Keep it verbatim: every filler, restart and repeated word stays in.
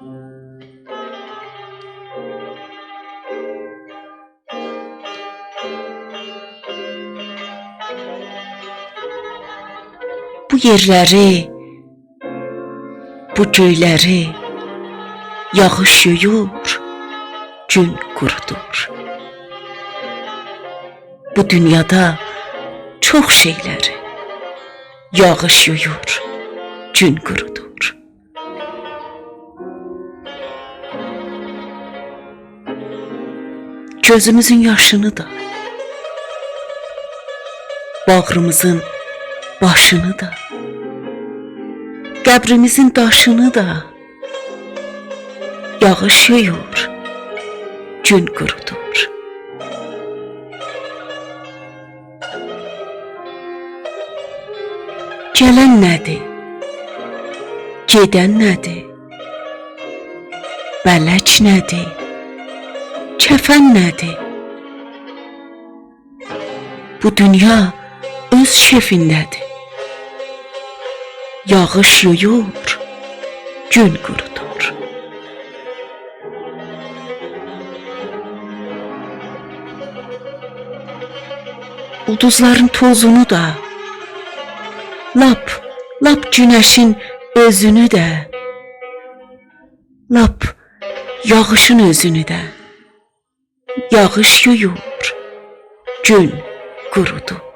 بو یئرلری، بو گؤیلری یاغیش یویور، گون قورودور. بو دونیادا چوخ شئیلری یاغیش یویور، گون قورودور. گؤزوموزون یاشینی دا، باغریمیزین باشینی دا، قبریمیزین داشینی دا یاغیش یویور، گون قورودور. گلن نه‌دیر؟ گئدن نه‌دیر؟ بلک نه‌دیر؟ کفن نه‌دیر؟ بو دونیا اؤز کئفینده‌دیر. یاغیش یویور، گون قورودور. اولدوزلارین توزونو دا، لاپ، لاپ گونشین اؤزونو ده، لاپ یاغیشین اؤزونو ده یاغیش یویور، گون قورودور.